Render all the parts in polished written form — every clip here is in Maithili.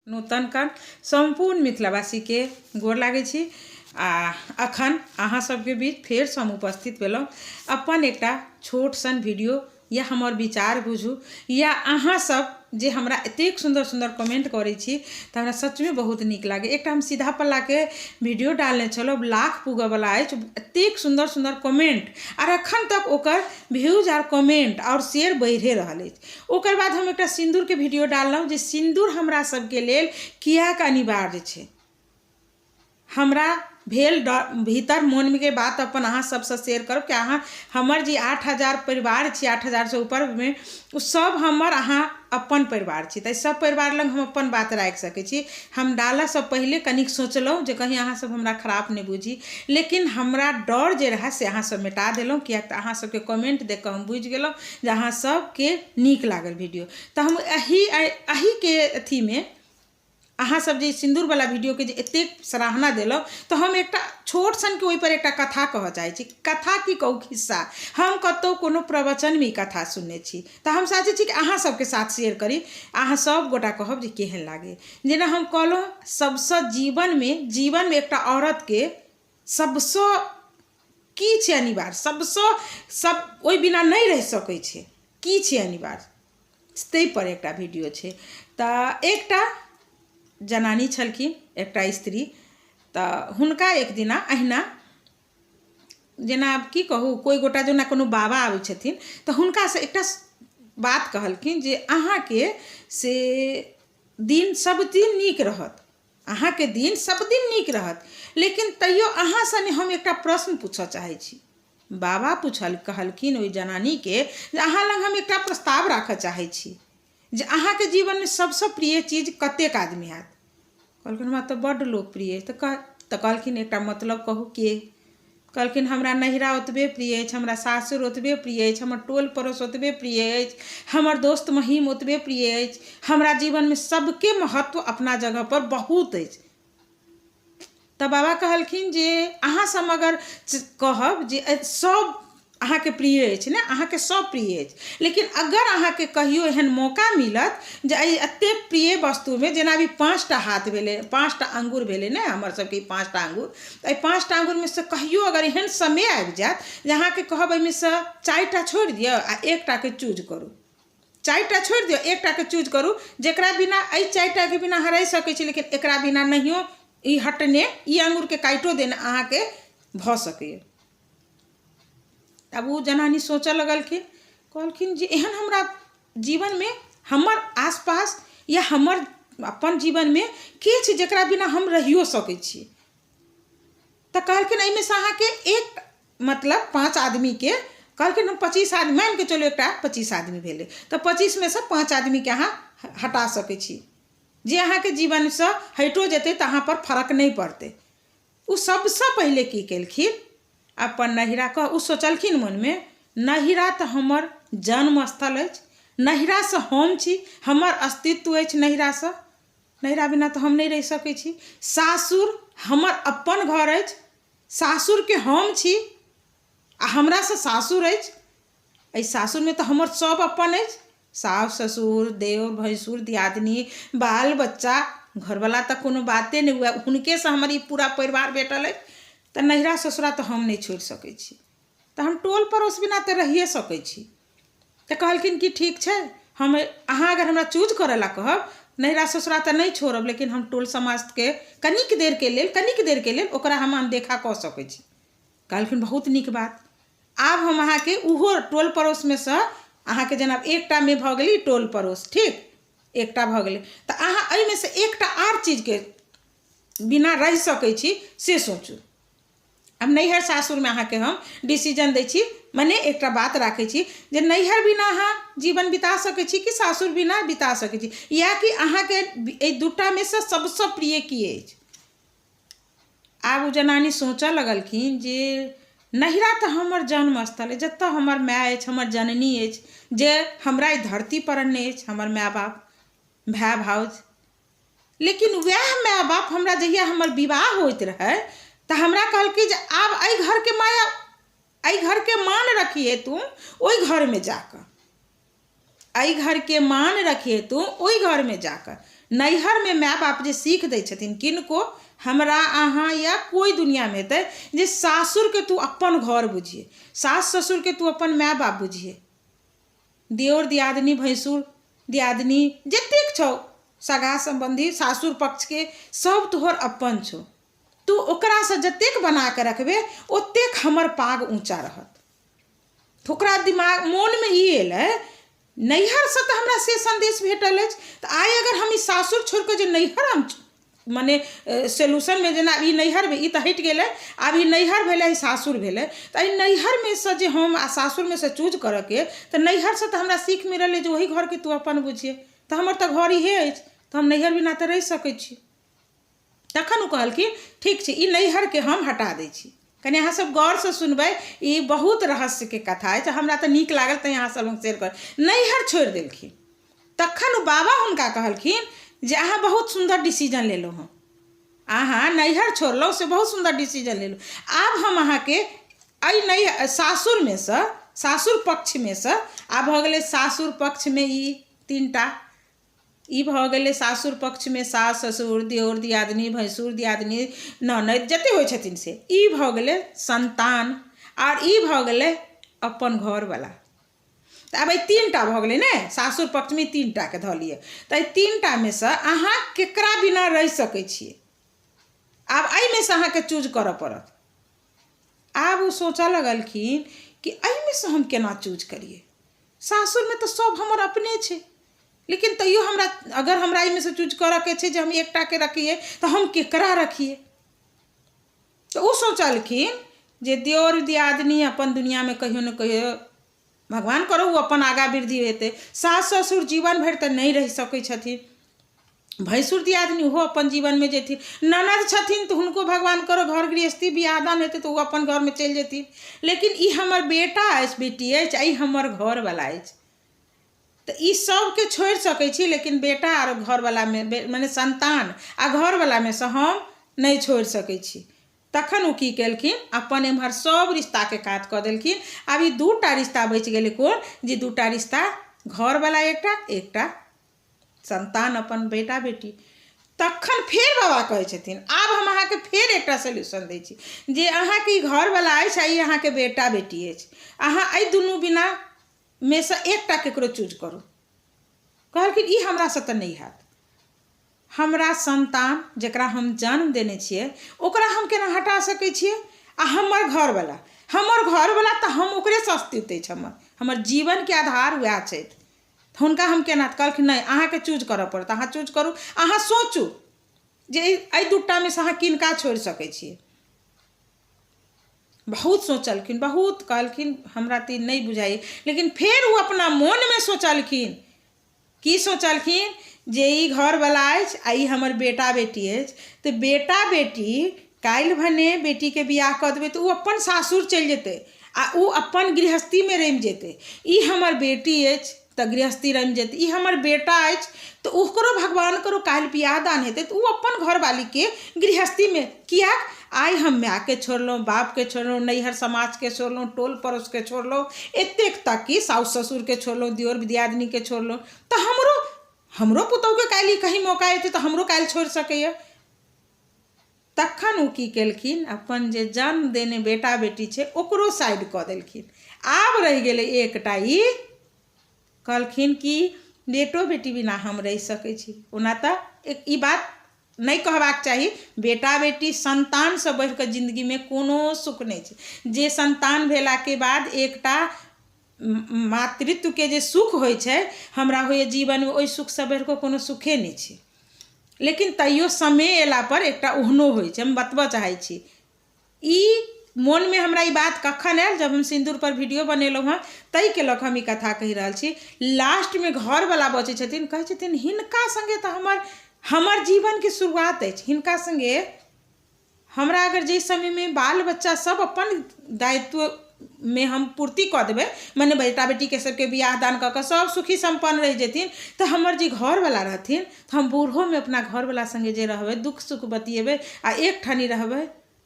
नूतन कर्ण सम्पूर्ण मिथिलावासीके गोर लागै छी आ अखन अहाँ सबके बीच फेरसँ हम उपस्थित भेलहुँ अपन एकटा छोट सन वीडियो या हमर विचार बुझू या अहाँ सब जे हमरा एतेक सुन्दर सुन्दर कमेंट करै छी तऽ हमरा सचमे बहुत नीक लागैए। एकटा हम सीधा पल्लाके वीडियो डालने छलहुँ, लाख पुगऽवला अछि, एतेक सुन्दर सुन्दर कमेंट आर अखन तक ओकर व्यूज आर कमेंट आओर शेयर बढ़िए रहल अछि। ओकर बाद हम एकटा सिन्दूरके वीडियो डाललहुँ जे सिन्दूर हमरा सबके लेल किएक अनिवार्य छै। हमरा भेल भीतर मोनके बात अपन अहाँ सबसँ शेयर करब कि अहाँ हमर जे 8000 परिवार छी, 8000सँ ऊपरमे, ओ सब हमर अहाँ अपन परिवार छी, तऽ सब परिवार लग हम अपन बात राखि सकै छी। हम डालऽसँ पहिले कनिक सोचलहुँ जे कहीं अहाँ सब हमरा खराब नहि बुझी, लेकिन हमरा डर जे रहए से अहाँ सब मिटा देलहुँ, किएक तऽ अहाँ सबके कमेंट देख कऽ हम बुझि गेलहुँ जे अहाँ सबके नीक लागल वीडियो। तऽ हम एहिके अथीमे अहाँ सब जे सिन्दूरवला वीडियोके जे एतेक सराहना देलहुँ तऽ हम एकटा छोट सनके ओहिपर एकटा कथा कहऽ चाहै छी। कथा की कहू, खिस्सा। हम कतहु कोनो प्रवचनमे ई कथा सुनने छी तऽ हम सोचै छी कि अहाँ सबके साथ शेयर करी, अहाँ सब गोटा कहब जे केहन लागै। जेना हम कहलहुँ, सबसँ जीवनमे एकटा औरतके सबसँ की छै अनिवार्य, सबसँ सब ओहि बिना नहि रहि सकै छै, की छै अनिवार्य, ताहिपर एकटा वीडियो छै। तऽ एकटा जनानी छलखिन, एकटा स्त्री, तऽ हुनका एक दिना अहिना जेना आब की कहू, कोइ गोटा जेना कोनो बाबा आबै छथिन तऽ हुनकासँ एकटा बात कहलखिन जे अहाँके से दिन सब दिन नीक रहत, अहाँके दिन सब दिन नीक रहत, लेकिन तैयो अहाँसँ ने हम एकटा प्रश्न पूछऽ चाहै छी। बाबा पूछल कहलखिन ओहि जनानीके जे अहाँ लग हम एकटा प्रस्ताव राखऽ चाहै छी जे अहाँके जीवनमे सबसँ प्रिय चीज कतेक आदमी हैत? कहलखिन हमरा तऽ बड्ड लोक प्रिय अछि। तऽ कहलखिन एकटा मतलब कहू के? कहलखिन हमरा नैहरा ओतबे प्रिय अछि, हमरा सासुर ओतबे प्रिय अछि, हमर टोल पड़ोस ओतबे प्रिय अछि, हमर दोस्त महीम ओतबे प्रिय अछि, हमरा जीवनमे सबके महत्व अपना जगहपर बहुत अछि। तऽ बाबा कहलखिन जे अहाँ सब अगर कहब जे सब अहाँके प्रिय अछि ने, अहाँके सब प्रिय अछि, लेकिन अगर अहाँके कहियो एहन मौका मिलत जे एहि एतेक प्रिय वस्तुमे, जेना अभी 5टा हाथ भेलै, 5टा आङ्गुर भेलै ने हमर सबके, ई 5टा आङ्गुर, तऽ एहि 5टा आङ्गुरमे सँ कहियो अगर एहन समय आबि जायत जे अहाँके कहब एहिमे सँ 4टा छोड़ि दिअ आ एकटाके चूज करू, 4टा छोड़ि दिअ एकटाके चूज करू, जकरा बिना एहि 4टाके बिना अहाँ रहि सकै छी, लेकिन एकरा बिना नहियो ई हटने ई आङ्गुरके काटिओ देने अहाँके भऽ सकैए। तब ओ जनानी सोचऽ लगलखिन, कहलखिन जे एहन हमरा जीवनमे हमर आसपास या हमर अपन जीवनमे के छै जकरा बिना हम रहियो सकै छी? तऽ कहलखिन एहिमे सँ अहाँके एक मतलब 5 आदमीके, कहलखिन हम 25 आदमी मानिके चलू, एकटा 25 आदमी भेलै तऽ 25मे सँ 5 आदमीके अहाँ हटा सकै छी, जे अहाँके जीवनसँ हटिओ जेतै तऽ अहाँपर फर्क नहि पड़तै। ओ सबसँ पहिले की केलखिन, अपन नैहरा कह ओ सोचलखिन मोनमे, नैहरा तऽ हमर जन्म स्थल अछि, नैहरासँ हम छी, हमर अस्तित्व अछि नैहरासँ, नैहरा बिना तऽ हम नहि रहि सकै छी। सासुर हमर अपन घर अछि, सासुरके हम छी आ हमरासँ सासुर अछि, एहि सासुरमे तऽ हमर सब अपन अछि, साउस ससुर देवर भैंसुर दियादनी बाल बच्चा घरवला तऽ कोनो बाते नहि हुए, हुनकेसँ हमर ई पूरा परिवार भेटल अछि, तऽ नैहरा ससुरा तऽ हम नहि छोड़ि सकै छी, तऽ हम टोल पड़ोस बिना तऽ रहिए सकै छी। तऽ कहलखिन कि ठीक छै, हम अहाँ अगर हमरा चूज करऽ लए कहब नैहरा ससुरा तऽ नहि छोड़ब, लेकिन हम टोल समाजके कनिक देरके लेल, कनिक देरके लेल ओकरा हम अनदेखा कऽ सकै छी। कहलखिन बहुत नीक बात, आब हम अहाँके ओहो टोल पड़ोसमे सँ अहाँके जेना एकटामे भऽ गेलै टोल पड़ोस, ठीक एकटा भऽ गेलै, तऽ अहाँ एहिमे सँ एकटा आर चीजके बिना रहि सकै छी से सोचू। आब नैहर सासुरमे अहाँके हम डिसीजन दै छी, मने एकटा बात राखै छी जे नैहर बिना अहाँ जीवन बिता सकै छी कि सासुर बिना बिता सकै छी, या कि अहाँके एहि दूटामे सँ सबसँ प्रिय की अछि। आब ओ जनानी सोचऽ लगलखिन जे नैहरा तऽ हमर जन्म स्थल अछि, जतऽ हमर माय अछि, हमर जननी अछि, जे हमरा एहि धरतीपर अनने अछि, हमर माय बाप भाय भाउज, लेकिन वएह माय बाप हमरा जहिया हमर विवाह होइत रहै तऽ हमरा कहलकै जे आब एहि घरके माया, एहि घरके मान रखिहे तू ओहि घरमे जाकऽ, एहि घरके मान रखिहे तू ओहि घरमे जाकऽ। नैहरमे माय बाप जे सीख दै छथिन किनको, हमरा अहाँ या कोइ दुनिआँमे हेतै, जे सासुरके तू अपन घर बुझिहे, सास ससुरके तू अपन माय बाप बुझिहे, दियोर दियादनी भैंसुर दियादनी जतेक छौ सगा सम्बन्धी सासुर पक्षके सब तोहर अपन छौ। तू ओकरासँ जतेक बनाकऽ रखबे ओतेक हमर पाग ऊँचा रहत। ओकरा दिमाग मोनमे ई एलै, नैहरसँ तऽ हमरा से सन्देश भेटल अछि, तऽ आइ अगर हम ई सासुर छोड़िकऽ जे नैहर हम मने सोल्यूशनमे जेना ई नैहरमे ई तऽ हटि गेलै, आब ई नैहर भेलै ई सासुर भेलै, तऽ एहि नैहरमे सँ जे हम आ सासुरमे सँ चूज करऽके, तऽ नैहरसँ तऽ हमरा सीख मिलल अछि जे ओहि घरके तू अपन बुझिहे, तऽ हमर तऽ घर इएह अछि, तऽ हम नैहर बिना तऽ रहि सकै छी। तखन ओ कहलखिन ठीक छै, ई नैहरके हम हटा दै छी। कनि अहाँ सब गौरसँ सुनबै, ई बहुत रहस्यके कथा अछि, हमरा तऽ नीक लागल तैँ अहाँ सब लग शेयर कर। नैहर छोड़ि देलखिन। तखन ओ बाबा हुनका कहलखिन जे अहाँ बहुत सुन्दर डिसीजन लेलहुँ हँ, अहाँ नैहर छोड़लहुँ से बहुत सुन्दर डिसीजन लेलहुँ। आब हम अहाँके एहि नहि सासुरमे सँ, सासुर पक्षमे सँ, आब भऽ गेलै सासुर पक्षमे ई तीनटा, ई भऽ गेलै सासुर पक्षमे सास ससुर दियोर दियादनी भैंसुर दियादनी ननदि जतेक होइ छथिन से, ई भऽ गेलै सन्तान, आओर ई भऽ गेलै अपन घरवला। तऽ आब एहि तीन टा भऽ गेलै ने, सासुर पक्षमे तीन टाके धऽ लिअ। तऽ एहि तीन टामे सँ अहाँ केकरा बिना रहि सकै छियै, आब एहिमे सँ अहाँके चूज करऽ पड़त। आब ओ सोचऽ लगलखिन कि एहिमे सँ हम केना चूज करियै, सासुरमे तऽ सभ हमर अपने छै, लेकिन तैयो हमरा अगर हमरा एहिमे सँ चूज करऽके छै जे हम एकटाके रखियै तऽ हम केकरा रखियै। तऽ ओ सोचलखिन जे दियोर दियादनी अपन दुनिआँमे कहियो ने कहियो भगवान करू ओ अपन आगाँ वृद्धि हेतै, सास ससुर जीवन भरि तऽ नहि रहि सकै छथिन, भैंसुर दियादनी ओहो अपन जीवनमे जेथिन, ननद छथिन तऽ हुनको भगवान करो घर गृहस्थी बियाह दान हेतै तऽ ओ अपन घरमे चलि जेथिन, लेकिन ई हमर बेटा अछि बेटी अछि आ ई हमर घरवला अछि, तऽ ई सबके छोड़ि सकै छी, लेकिन बेटा आर घरवलामे मने सन्तान आ घरवलामे सँ हम नहि छोड़ि सकै छी। तखन ओ की केलखिन, अपन एम्हर सब रिश्ताके कात कऽ देलखिन। आब ई दू टा रिश्ता बचि गेलै, कोन जे दू टा रिश्ता, घरवला एकटा, एकटा सन्तान अपन बेटा बेटी। तखन फेर बाबा कहै छथिन आब हम अहाँके फेर एकटा सोल्यूशन दै छी जे अहाँके ई घरवला अछि आ ई अहाँके बेटा बेटी अछि, अहाँ एहि दुनू बिना मे सँ एकटा ककरो चूज करू। कहलखिन ई हमरासँ तऽ नहि हैत, हमरा सन्तान जकरा हम जन्म देने छियै ओकरा हम केना हटा सकै छियै, आ हमर घरवला, हमर घरवला तऽ हम ओकरेसँ अस्तित्व अछि, हमर हमर जीवनके आधार वएह छथि, हुनका हम केना। कहलखिन नहि अहाँके चूज करऽ पड़त, अहाँ चूज करू, अहाँ सोचू जे एहि दूटामे सँ अहाँ किनका छोड़ि सकै छियै। बहुत सोचलखिन, बहुत कहलखिन हमरा तऽ ई नहि बुझाइए, लेकिन फेर ओ अपना मोनमे सोचलखिन, की सोचलखिन जे ई घरवला अछि आ ई हमर बेटा बेटी अछि, तऽ बेटा बेटी काल्हि भने बेटीके बियाह कऽ देबै तऽ ओ अपन सासुर चलि जेतै आ ओ अपन गृहस्थीमे रमि जेतै, ई हमर बेटी अछि तऽ गृहस्थी रमि जेतै, ई हमर बेटा अछि तऽ ओकरो भगवान करू काल्हि बियाह दान हेतै तऽ ओ अपन घरवालीके गृहस्थीमे, किएक आइ हम मायके छोड़लहुँ, बापके छोड़लहुँ, नैहर समाजके छोड़लहुँ, टोल पड़ोसके छोड़लहुँ, एतेक तक कि साउस ससुरके छोड़लहुँ, दियोर दियादनीके छोड़लहुँ, तऽ हमरो हमरो पुतहुके काल्हि कहीं मौका एतै तऽ हमरो काल्हि छोड़ि सकैए। तखन ओ की केलखिन, अपन जे जन्म देने बेटा बेटी छै ओकरो साइड कऽ देलखिन। आब रहि गेलै एकटा ई, कहलखिन कि बेटो बेटी बिना हम रहि सकै छी। ओना तऽ ई बात नहि कहबाक चाही, बेटा बेटी सन्तानसँ बढ़िकऽ जिन्दगीमे कोनो सुख नहि छै, जे सन्तान भेलाके बाद एकटा मातृत्वके जे सुख होइ छै, हमरा होइए जीवनमे ओहि सुखसँ बढ़िकऽ कोनो सुखे नहि छै। लेकिन तैयो समय अयलापर एकटा ओहनो होइ छै। हम बतबऽ चाहै छी, ई मोनमे हमरा ई बात कखन आयल, जब हम सिन्दूरपर वीडियो बनेलहुँ हँ ताहिके लऽ कऽ हम ई कथा कहि रहल छी। लास्टमे घरवला बचै छथिन, कहै छथिन हिनका सङ्गे तऽ हमर हमर जीवनके शुरुआत अछि, हिनका सङ्गे हमरा अगर जाहि समयमे बाल बच्चा सब अपन दायित्वमे हम पूर्ति कऽ देबै, मने बेटा बेटीके सबके बियाह दान कऽ कऽ सब सुखी सम्पन्न रहि जेथिन, तऽ हमर जे घरवला रहथिन तऽ हम बूढ़ोमे अपना घरवला सङ्गे जे रहबै, दुःख सुख बतियेबै आ एकठानी रहबै,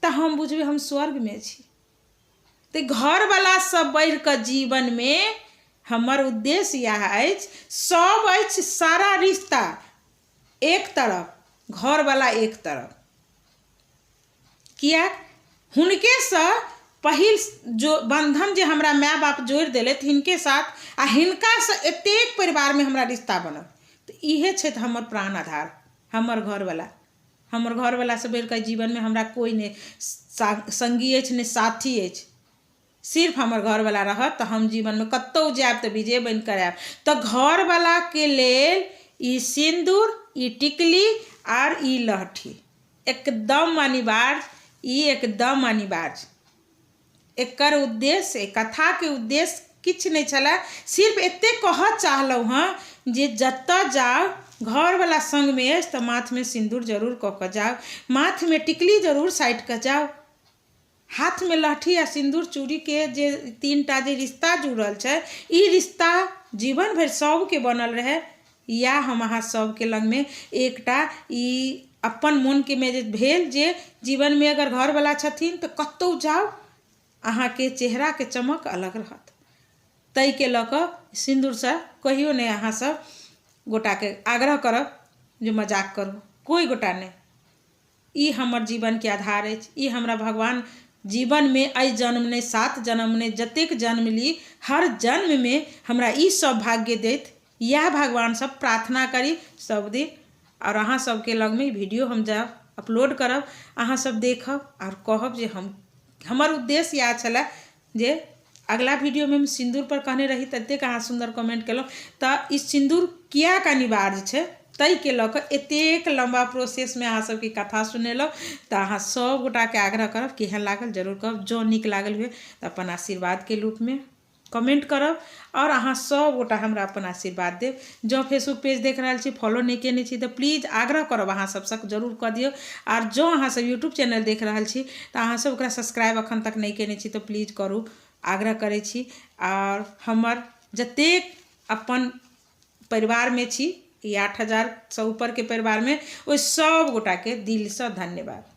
तऽ हम बुझबै हम स्वर्गमे छी। तऽ घरवलासँ बढ़िकऽ जीवनमे हमर उद्देश्य इएह अछि, सब अछि सारा रिश्ता एक तरफ घरवला एक तरफ किएक हुनकेसँ पहिल जो बन्धन जे हमरा माय बाप जोड़ि देलथि हिनके साथ आ हिनकासँ एतेक परिवारमे हमरा रिश्ता बनल तऽ इहे छथि हमर प्राण आधार हमर घरवला हमर घरवलासँ बढ़िकऽ जीवनमे हमरा कोइ नहि सङ्गी अछि नहि साथी अछि सिर्फ हमर घरवला रहत तऽ हम जीवनमे कतहु जायब तऽ विजय बनि कऽ आयब तऽ घरवलाके लेल ई सिन्दूर ई टिकली आर ई लहठी एकदम अनिवार्य ई एकदम अनिवार्य एकर उद्देश्य एहि कथाके उद्देश्य किछु नहि छलए सिर्फ एतेक कहऽ चाहलहुँ हँ जे जतऽ जाउ घरवला सङ्गमे अछि तऽ माथमे सिन्दूर जरूर कऽ कऽ जाउ माथमे टिकली जरूर साटि कऽ जाउ हाथमे लहठी आ सिन्दूर चूड़ीके जे तीनटा जे रिश्ता जुड़ल छै ई रिश्ता जीवन भरि सभके बनल रहै इएह हम अहाँ सभके लगमे एकटा ई अपन मोनके मे जे भेल जे जीवनमे अगर घरवला छथिन तऽ कतहु जाउ अहाँके चेहराके चमक अलग रहत ताहिके लऽ कऽ सिन्दूरसँ कहियो नहि अहाँसभ गोटाके आग्रह करब जे मजाक करू कोइ गोटा नहि ई हमर जीवनके आधार अछि ई हमरा भगवान जीवनमे एहि जन्म नहि सात जन्म नहि जतेक जन्म ली हर जन्ममे हमरा ई सौभाग्य दैथ इएह भगवानसँ प्रार्थना करी सब दिन आओर अहाँ सबके लगमे ई वीडियो हम जायब अपलोड करब अहाँ सब देखब आओर कहब जे हम हमर उद्देश्य इएह छलै जे अगिला वीडियोमे हम सिन्दूरपर कहने रही ततेक अहाँ सुन्दर कमेंट केलहुँ तऽ ई सिन्दूर किएक अनिवार्य छै ताहिके लऽ कऽ एतेक लम्बा प्रोसेसमे अहाँ सबके कथा सुनेलहुँ तऽ अहाँ सब गोटाके आग्रह करब केहन लागल जरूर कहब जँ नीक लागल हुए तऽ अपन आशीर्वादके रूपमे कमेंट करब आओर अहाँ सब गोटा हमरा अपन आशीर्वाद देब जँ फेसबुक पेज देख रहल छी फॉलो नहि केने छी तऽ प्लीज आग्रह करब अहाँ सबसँ जरूर कऽ दियौ आर जँ अहाँ सब यूट्यूब चैनल देख रहल छी तऽ अहाँ सब ओकरा सब्सक्राइब अखन तक नहि केने छी तऽ प्लीज करू आग्रह करै छी आओर हमर जतेक अपन परिवारमे छी ई 8000सँ ऊपरके परिवारमे ओहि सब गोटाके दिलसँ धन्यवाद।